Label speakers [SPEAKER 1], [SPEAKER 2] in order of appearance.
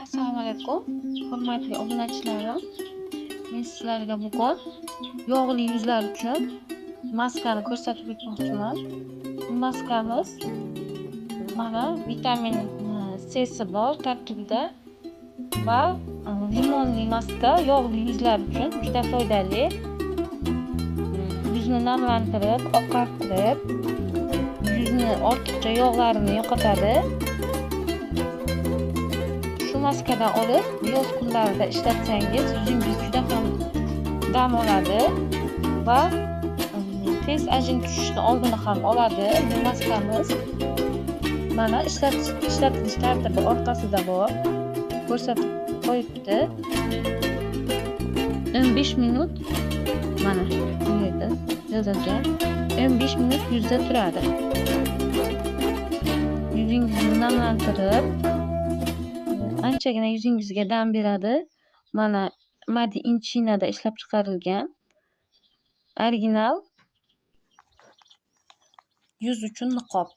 [SPEAKER 1] Assalomu alaykum, hurmatli obunachilarim. Men sizlarga bugun yog'li yuzlar uchun maskani ko'rsatib o'tmoqchiman. Bu maskamiz mana vitamin C'si bor tarkibida va limonli maska yog'li yuzlar uchun juda foydali. Yuzni namlantirib, oqartirib, yuzni ortiqcha yog'larini yo'qotadi. Shu maskadan olib, yoz kunlarida ishlatsangiz, yuzingiz juda ham dam oladi va tez ajin tushishni oldini ham oladi. Bu maskamiz mana ishlatilish tartibi orqasida bor. Ko'rsatib qo'yibdi. 15 minut mana bu yerda yozilgan. 15 minut yuzda turadi. Yuzingizni namlantirib, anchagina yuzingizga dam beradi. Mana Made in China'da ishlab chiqarilgan original yuz uchun niqob.